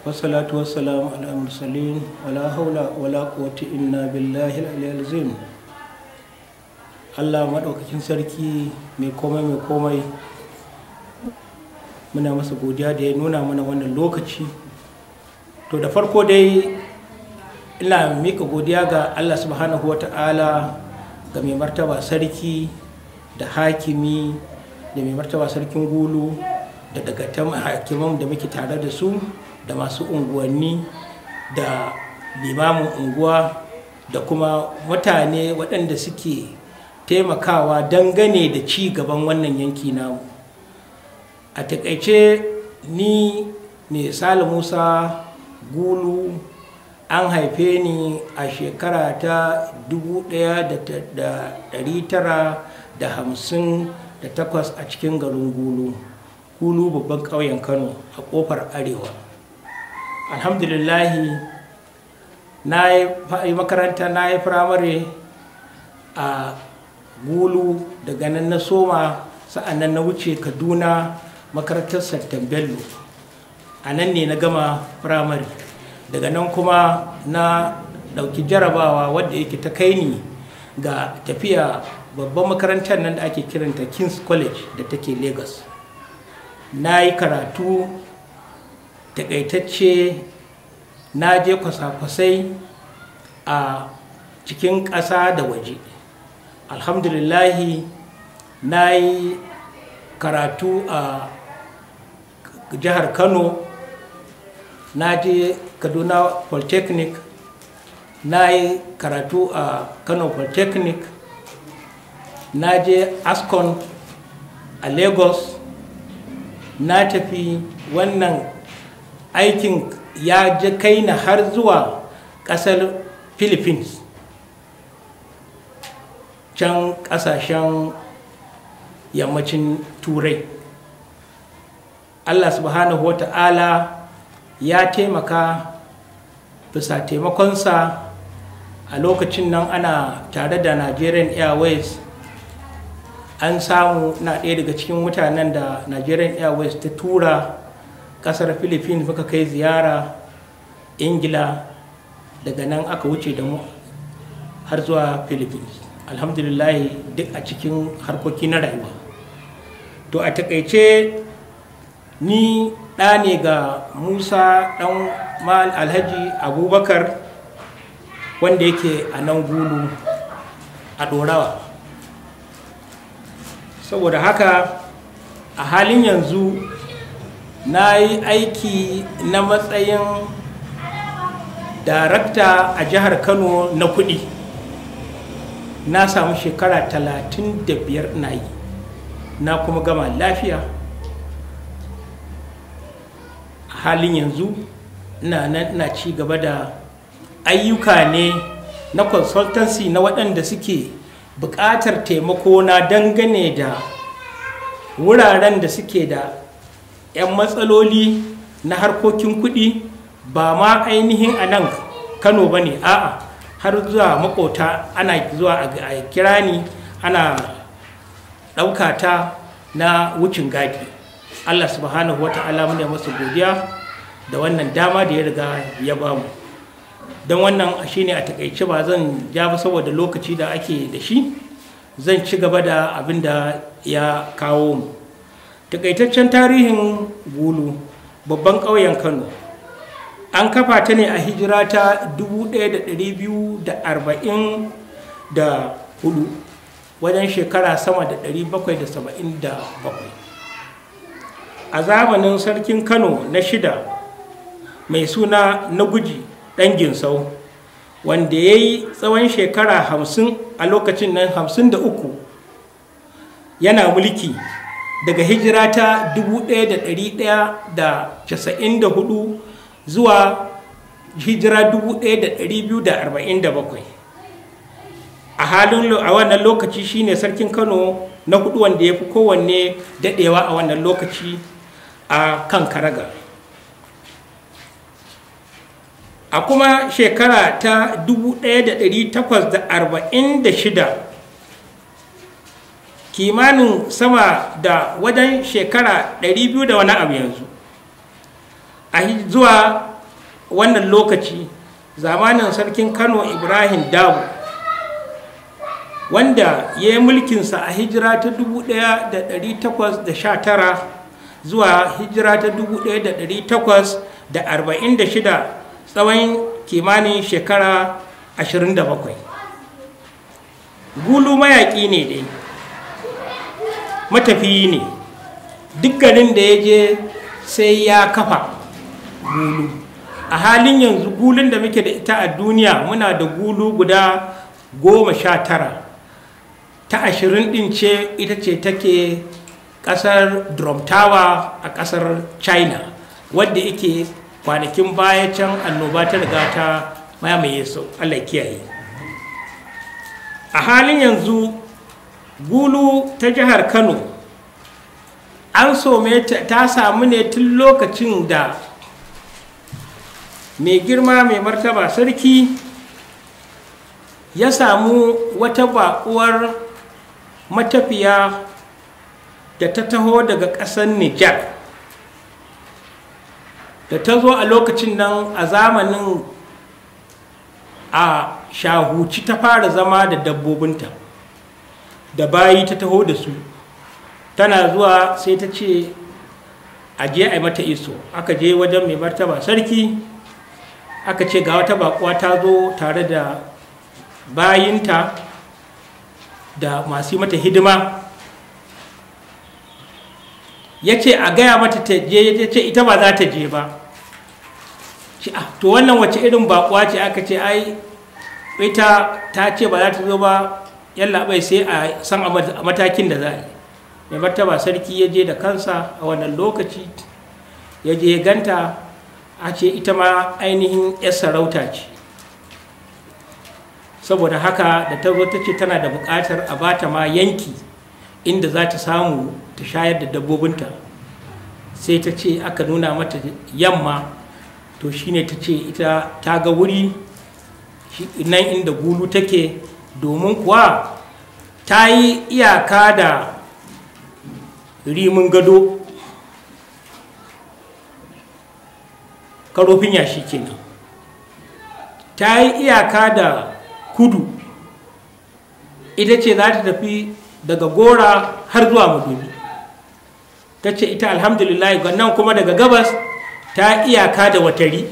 Wassalatu wassalamu ala mursalin, wala haula wala quwwata illa billahi al-aliyyil azim. Allah maɗaukakin sarki mai komai mai komai, muna masa godiya da ya nuna mana wannan lokaci. To da farko dai ina mika godiya ga Allah subhanahu wa ta'ala, ga mai martaba sarki da hakimi da mai martaba sarkin Gulu da dagatan hakiman da muke tare da su, da masu unguwanni da limamin unguwa da kuma mutane waɗanda suke taimakawa dangane da ci gaban wannan yanki namu. A takaice ni ne Sale Musa Gulu. An haife ni a shekara ta 1958 a cikin garin Gulu, Gulu babban ƙauyen Kano a ƙofar Arewa. Alhamdulillahi, na yi makaranta, na yi firamare a Gulu. Daga nan na soma, sa'annan na wuce Kaduna, makarantar Sultan Bello. A nan ne na gama firamare. Daga nan kuma na ɗauki jarabawa wadda yake ta kai ni ga tafiya babban makarantar nan da ake kiranta King's College da take Lagos. Na yi karatu takaitacce, na je kwasa-kwasai a cikin ƙasa da waje. Alhamdulillahi, na yi karatu a jihar Kano, na je Kaduna Polytechnic, na yi karatu a Kano Polytechnic, na je ASCON a Lagos. Na tafi wannan aikin ya je kai na har zuwa ƙasar Philippines, can ƙasashen yammacin Turai. Allah subhanahu wa ta'ala ya taimaka, bisa taimakonsa a lokacin nan ana tare da Nigerian Airways. An samu na ɗaya daga cikin mutanen da Nigerian Airways ta tura ƙasar Philippines, muka kai ziyara Ingila, daga nan aka wuce da mu har zuwa Philippines. Alhamdulillah, duk a cikin harkoki na rayuwa. To a takaice ni ɗa ne ga Musa ɗan Mal Alhaji Abubakar, wanda yake a nan Gulu a Ɗorawa. Saboda haka a halin yanzu na yi aiki na matsayin darakta a jihar Kano na kuɗi. Na samu shekara 35 na yi, na kuma gama lafiya. A halin yanzu ina nan ina ci gaba da ayyuka ne na consultancy na waɗanda suke buƙatar taimako na dangane da wuraren da suke da 'yan matsaloli na harkokin kuɗi, ba ma ainihin a nan Kano ba ne, a'a, har zuwa makota ana zuwa a kira ni, ana ɗauka ta na wucin gadi. Allah subhanahu wa ta'ala muna masa godiya da wannan dama da ya riga ya bamu. Don wannan shine a takaice, ba zan ja ba saboda lokaci da ake da shi. Zan ci gaba da abin da ya kawo mu. Takaitaccen tarihin Gulu babban ƙauyen Kano. An kafa ta ne a hijira ta 1244, wajen shekara sama da 777, a zamanin sarkin Kano na shida mai suna na Guji Ɗan Ginsau, wanda ya yi tsawon shekara 50 a lokacin nan, 53 yana mulki, daga hijira ta 1194 zuwa hijira 1247. A halin a wannan lokaci shine sarkin Kano na hudu wanda ya fi kowanne dadewa a wannan lokaci a kan karaga. A kuma shekara ta 1846, kimanin sama da wajen shekara 200 da wani abu yanzu, a zuwa wannan lokaci, zamanin sarkin Kano Ibrahim Dabo, wanda ya yi mulkinsa a hijira ta 1819 zuwa hijira ta 1846, tsawon kimanin shekara 27. Gulu mayaƙi ne dai, matafiyi ne. Duk garin da ya je sai ya kafa gulu. A halin yanzu gulun da muke da ita a duniya, muna da gulu guda 19. Ta 20 ɗin ce ita ce take ƙasar Drum Tower a ƙasar China, wadda yake kwanakin baya can annoba ta riga ta mamaye su, Allah kiyaye. A halin yanzu gulu ta jihar Kano an some ta samu ne tun lokacin da mai girma mai martaba sarki ya samu wata baƙuwar matafiya da ta taho daga ƙasar Nijar, da ta zo a lokacin nan a zamanin a Shahuci ta fara zama da dabbobinta da bayi ta taho da su. Tana zuwa sai ta ce a je a yi mata iso. Aka je wajen mai martaba sarki, aka ce ga wata bakuwa ta zo tare da bayinta da masu yi mata hidima. Ya ce a gaya mata ta je, ya ce ita ba za ta je ba. To wannan wace irin bakuwa ce? Aka ce ai ita ta ce ba za ta zo ba, yalla bai, sai a san a matakin da za a yi. Mai martaba sarki ya je da kansa a wannan lokaci, ya je ganta, a ce ita ma ainihin 'yar sarauta ce. Saboda haka da ta zo ta ce tana da buƙatar a bata ma yanki inda za ta samu ta shayar da dabbobinta. Sai ta ce aka nuna mata yamma. To shine ta ce ita ta ga wuri nan inda gulu take, domin kuwa ta yi iyaka da Rimin Gado, Karofin Yashi kenan, ta yi iyaka da kudu, ita ce za ta tafi daga Gora har zuwa Madobi. Ta ce ita alhamdulillah. Nan kuma daga gabas ta iyaka da Watari.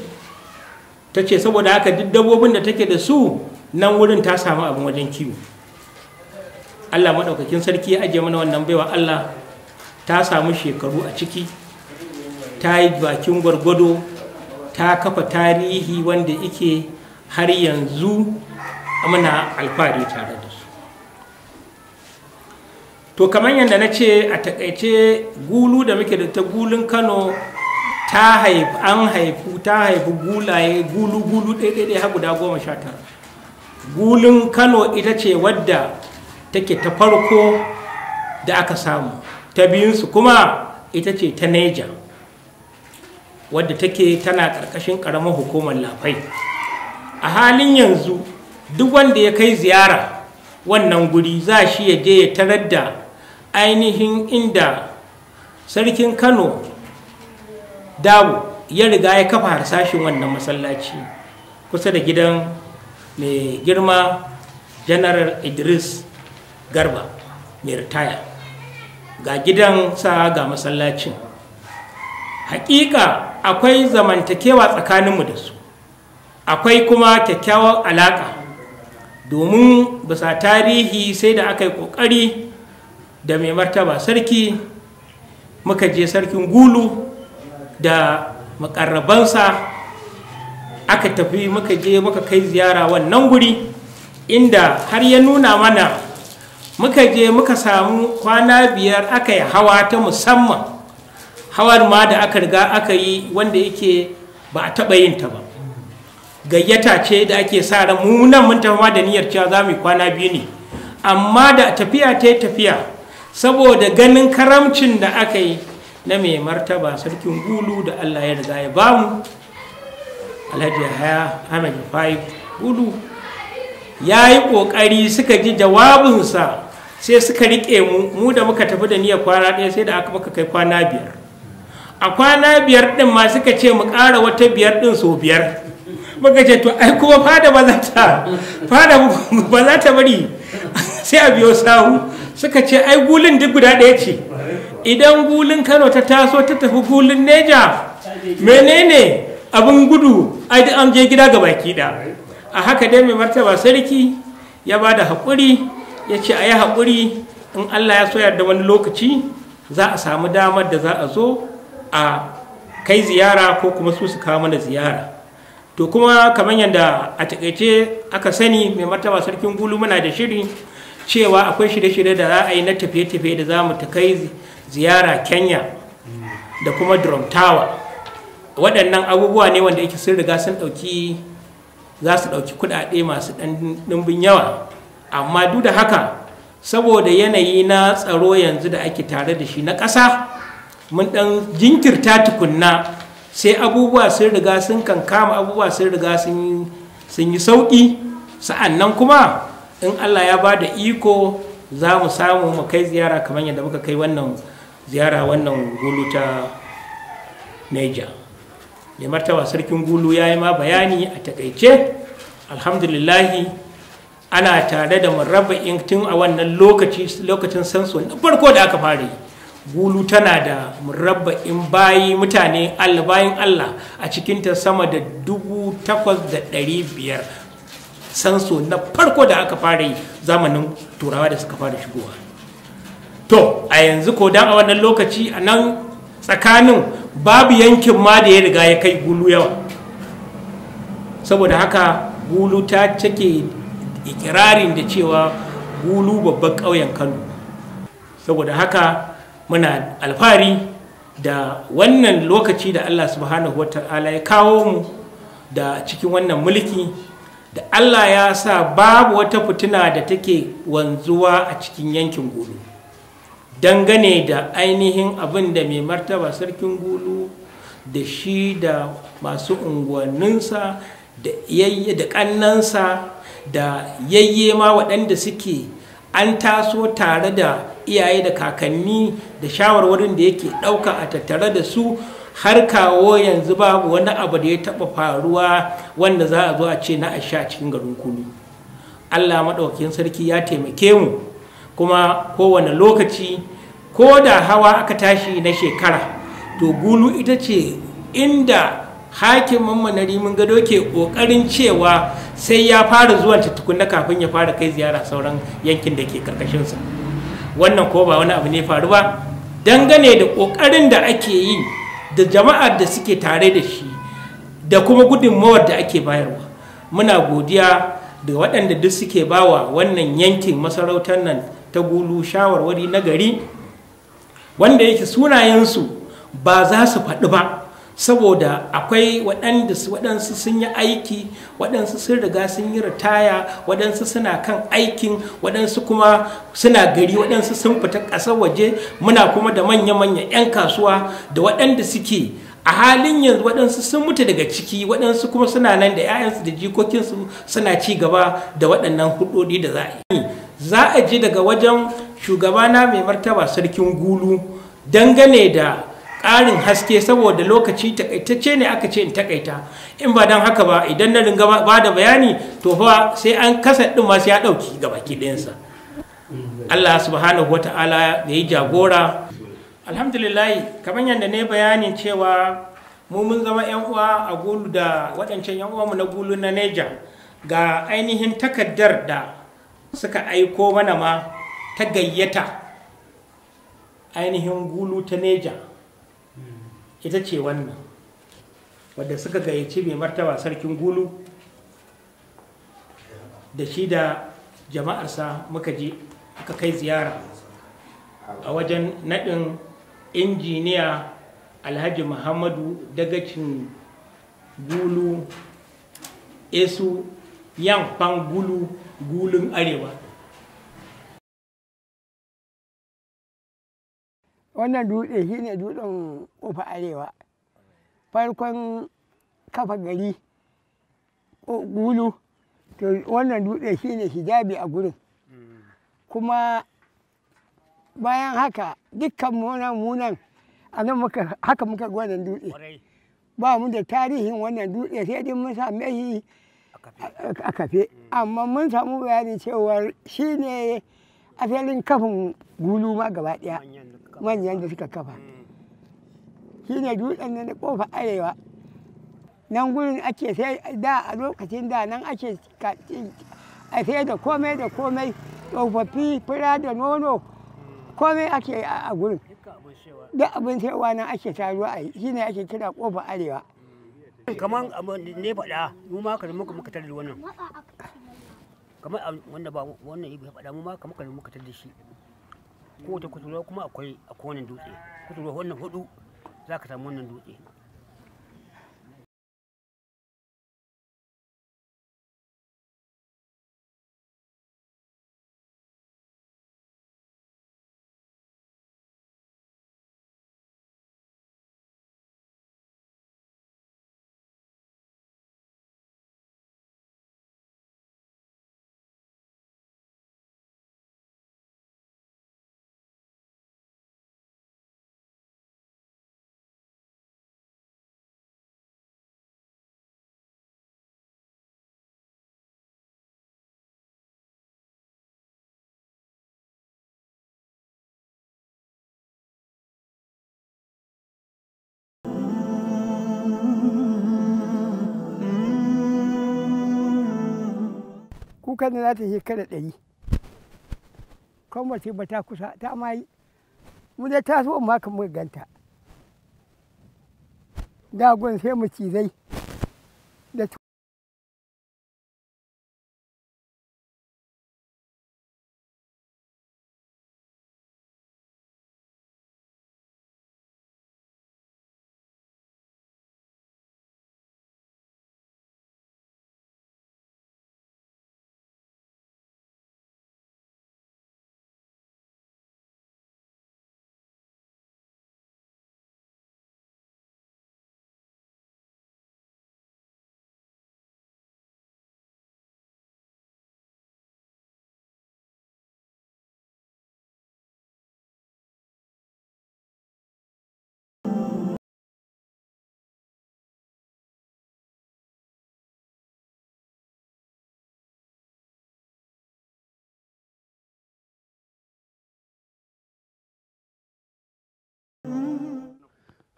Ta ce saboda haka duk dabbobin da take da su nan wurin ta samu abin wajen kiwo. Allah maɗaukakin sarki ya ajiye mana wannan baiwa Allah, ta samu shekaru a ciki, ta yi bakin gwargwado, ta kafa tarihi wanda ike har yanzu muna alfahari tare da su. To kamar yadda na ce a takaice, gulu da muke da ta gulun Kano ta haifi, an haifu, ta haifi gulaye gulu gulu ɗaiɗaiɗai har guda 19. Gulun Kano ita ce wadda take ta farko da aka samu. Ta biyunsu kuma ita ce ta Neja, wadda take tana ƙarƙashin ƙaramar hukumar Lafai. A halin yanzu duk wanda ya kai ziyara wannan guri za shi ya je ya tarar da ainihin inda sarkin Kano Dabo ya riga ya kafa harsashin wannan masallaci kusa da gidan mai girma General Idris Garba mai ritaya. Ga gidan sa, ga masallacin. Hakika akwai zamantakewa tsakaninmu da su, akwai kuma kyakkyawar alaƙa, domin bisa tarihi sai da aka yi ƙoƙari da mai martaba sarki muka je sarkin Gulu da makarrabansa, aka tafi muka je muka kai ziyara wannan guri, inda har ya nuna mana. Muka je muka samu kwana 5, aka yi hawa ta musamman, hawar ma da aka riga aka yi wanda yake ba a taɓa yin ta ba. Gayyata ce da ake sa ran mu nan mun tafi ma da niyyar cewa za mu yi kwana 2 ne, amma da tafiya ta yi tafiya, saboda ganin karamcin da aka yi na mai martaba sarkin Gulu da Allah ya riga ya bamu, Alhaji Yahaya Ahmed Rufai Gulu, ya yi ƙoƙari suka ji jawabinsa sai suka riƙe mu. Mu da muka tafi da niyyar kwana 1, sai da aka muka kai kwana 5. A kwana 5 ɗin ma suka ce mu ƙara wata 5 ɗin sau 5. Muka ce to ai kuma fada ba za ta bari sai a biyo sahu. Suka ce ai gulun duk guda ɗaya ce, idan gulun Kano ta taso ta tafi gulun Neja menene abin gudu, ai duk an je gida ga baki ɗaya. A haka dai mai martaba sarki ya ba da haƙuri, ya ce a yi haƙuri, in Allah ya so yarda wani lokaci za a samu damar da za a zo a kai ziyara ko kuma su kawo mana ziyara. To kuma kamar yadda a takaice aka sani, mai martaba sarkin Gulu muna da shiri cewa akwai shirye-shirye da za a yi na tafiye-tafiye da za mu ta kai ziyara Kenya da kuma Drum Tower. Waɗannan abubuwa ne wanda yake sun riga sun ɗauki, za su ɗauki kuɗaɗe masu ɗan ɗimbin yawa. Amma duk da haka, saboda yanayi na tsaro yanzu da ake tare da shi na ƙasa, mun ɗan jinkirta tukunna sai abubuwa sun riga sun kankama, abubuwa sun riga sun yi sauƙi. Sa'annan kuma in Allah ya ba da iko za mu samu mu kai ziyara kamar yadda muka kai wannan ziyara wannan Gulu ta Niger. Mai martaba sarkin Gulu ya yi ma bayani a takaice. Alhamdulillahi ana tare da murabba'in tun a wannan lokaci, lokacin sanso na farko da aka fara yi. Gulu tana da murabba'in bayi mutane Allah, bayin Allah a cikinta sama da 8,500. Sanso na farko da aka fara yi zamanin turawa da suka fara shigowa. To a yanzu ko dan a wannan lokaci a nan tsakanin babu yankin ma da ya riga ya kai Gulu yawa. Saboda haka Gulu ta take ikirarin da cewa Gulu babban ƙauyen Kano. Saboda haka muna alfahari da wannan lokaci da Allah subhanahu wa ta'ala ya kawo mu da cikin wannan mulki, da Allah ya sa babu wata fitina da take wanzuwa a cikin yankin Gulu. Dangane da ainihin abin da mai martaba sarkin Gulu da shi da masu unguwanninsa da yayye da kannansa da yayye ma waɗanda suke an taso tare da iyaye da kakanni da shawarwarin da yake ɗauka a tattare da su har kawo yanzu babu wani abu da ya taɓa faruwa wanda za a zo a ce na a sha cikin garin Kulu. Allah maɗaukakin sarki ya taimake mu, kuma kowane lokaci ko da hawa aka tashi na shekara, to Gulu ita ce inda hakimin na Rimin Gado ke ƙoƙarin cewa sai ya fara zuwan tukunna kafin ya fara kai ziyara sauran yankin da ke karkashinsa. Wannan ko ba wani abu ne faru ba, dangane da ƙoƙarin da ake yi da jama'ar da suke tare da shi da kuma gudunmawar da ake bayarwa. Muna godiya da waɗanda duk suke bawa wannan yankin masarautar nan ta Gulu shawarwari na gari, wanda yake sunayensu ba za su faɗi ba, saboda akwai waɗansu sun yi aiki, waɗansu sun riga sun yi ritaya, waɗansu suna kan aikin, waɗansu kuma suna gari, waɗansu sun fita ƙasar waje. Muna kuma da manya-manya 'yan kasuwa da waɗanda suke a halin yanzu, waɗansu sun mutu daga ciki, waɗansu kuma suna nan da 'ya'yansu da jikokinsu suna ci gaba da waɗannan hudodi da za a yi. Za a ji daga wajen shugabana mai martaba sarkin Gulu dangane da ƙarin haske, saboda lokaci takaitacce ne aka ce in takaita. In ba don haka ba, idan na ringa ba da bayani to fa sai an kasa ɗin ma sai ya ɗauki ga baki ɗayansa. Allah subhanahu wata'ala ya yi jagora. Alhamdulillah, kamar yadda ne bayanin cewa mu mun zama 'yan uwa a Gulu da waɗancan 'yan uwanmu na Gulu na Neja, ga ainihin takaddar da suka aiko mana ma ta gayyata ainihin Gulu ta Neja. Ita ce wannan wadda suka gayyaci mai martaba sarkin Gulu da shi da jama'arsa muka je aka kai ziyara a wajen naɗin injiniya Alhaji Muhammadu dagacin Gulu Esu Yan Fan Gulu Gulun Arewa. Wannan dutse shi ne dutsen Kofa Arewa. Farkon kafa gari Gulu, to wannan dutse shi ne hijabi a gurin. Kuma bayan haka dukkan munan A nan muka haka muka ga wannan dutse. Ba mu da tarihin wannan dutse sai dai mun same shi a kafe. Amma mun samu bayani cewa shi ne asalin kafin Gulu ma gaba ɗaya, manyan da suka kafa. Shi ne dutsen nan na ƙofa arewa. Nan gurin ake sai da a lokacin da nan ake a sai da komai da komai, tsofaffi, fura da nono, komai ake a gurin. Duk abin sayarwa nan ake taruwa a yi, shi ne ake kira ƙofa arewa. Kamar ne faɗa, mu ma ka muka muka tarar da wannan. Kamar wanda ba wannan ya faɗa, mu ma kamar ka muka tarar da shi. Kowace kusurwa kuma akwai wannan dutse. Kusurwa wannan hudu za ka samu wannan dutse. Kukan da za ta shekara 100, kuma ce ba ta kusa ta ma yi, mu dai taso ma kan muka ganta. Da gun sai macizai da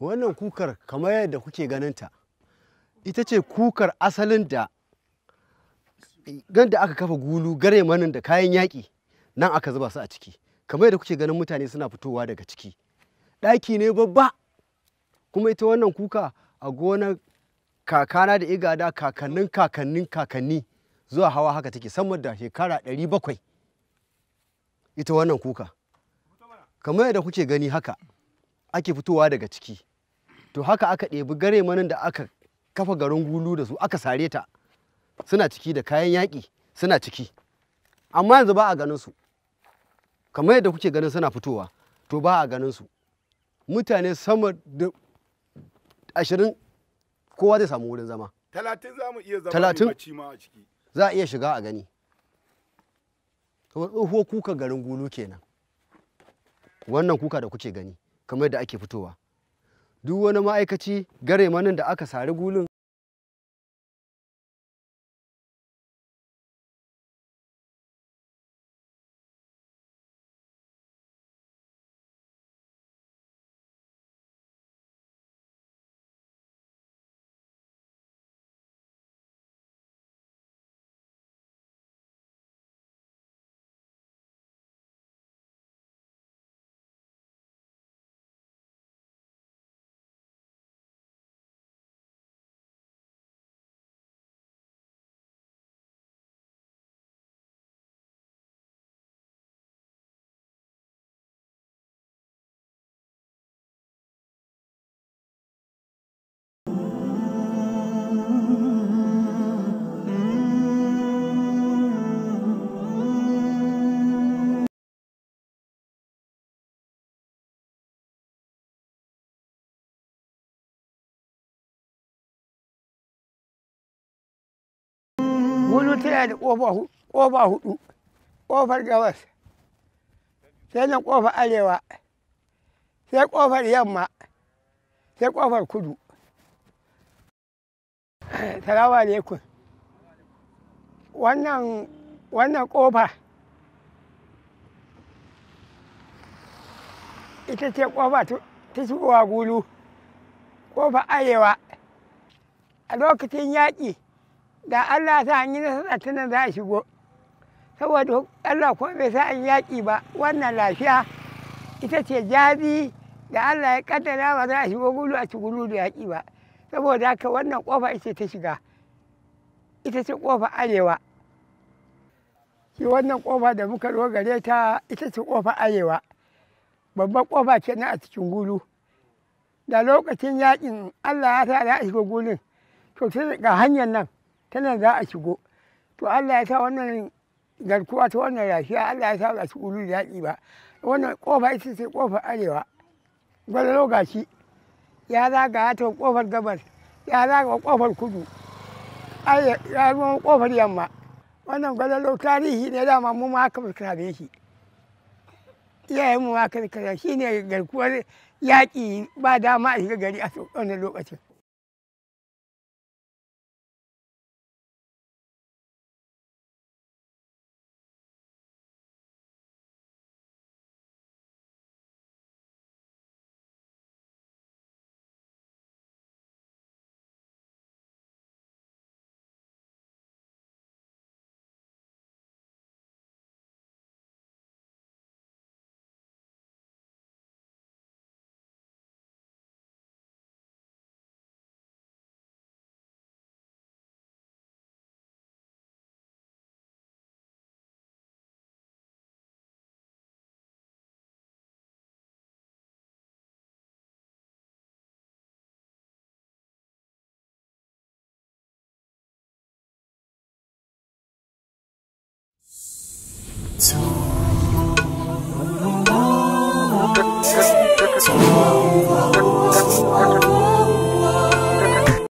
Wannan kukar kamar yadda kuke ganinta, ita ce kukar asalin da ganda aka kafa Gulu, gare manin da kayan yaƙi nan aka zuba su a ciki. Kamar yadda kuke ganin mutane suna fitowa daga ciki. Ɗaki ne babba, kuma ita wannan kuka a gonar kakana da igada kakannin kakannin kakanni zuwa hawa haka take sama da shekara 700 ita wannan kuka. Kamar yadda kuke gani haka ake fitowa daga ciki. To haka aka ɗebi gare manin da aka kafa garin Gulu da su aka sare ta, suna ciki da kayan yaƙi suna ciki. Amma yanzu ba a ganin su. Kamar yadda kuke ganin suna fitowa, to ba a ganin su. Mutane sama da 20 kowa zai samu wurin zama. 30 za mu iya zama 30 mai bacci ma a ciki. Za a iya shiga a gani. Tsohuwar kuka garin Gulu kenan. Wannan kuka da kuke gani kamar yadda ake fitowa. Duk wani ma'aikaci gare manin da aka sari Gulun. Gulu tana da ƙofa huɗu, ƙofar gabas, sai nan ƙofar arewa, Sai ƙofar yamma, sai ƙofar kudu. Salamu alaikum. Wannan ƙofa ita ce ƙofa ta shigowa Gulu, ƙofa arewa. A lokacin yaƙi da Allah sa an yi nasara ta nan za a shigo. Saboda Allah kuma bai sa an yaƙi ba, wannan lafiya ita ce jazi da Allah ya kaddara ba za a shigo Gulu a ci Gulu da yaƙi ba. Saboda haka wannan ƙofa ita ta shiga, ita ce ƙofa arewa. Shi wannan ƙofa da muka zo gare ta ita ce ƙofa arewa, babban ƙofa kenan a cikin Gulu. Da lokacin yaƙin Allah ya sa za a shigo Gulun, to ga hanyar nan ta nan za a shigo. To Allah ya sa wannan garkuwa ta wannan rafiya, Allah ya sa ba a ci Gulu da yaƙi ba. Wannan ƙofa ita ce ƙofar arewa. Gwalolo ga shi ya zaga ta ƙofar gabas, ya zaga ƙofar kudu, ya zama ƙofar yamma. Wannan gwalolo tarihi ne, dama mu ma haka muka same shi, iyayen mu ma haka suka shi ne garkuwar yaƙi, ba dama a shiga gari a wannan lokacin.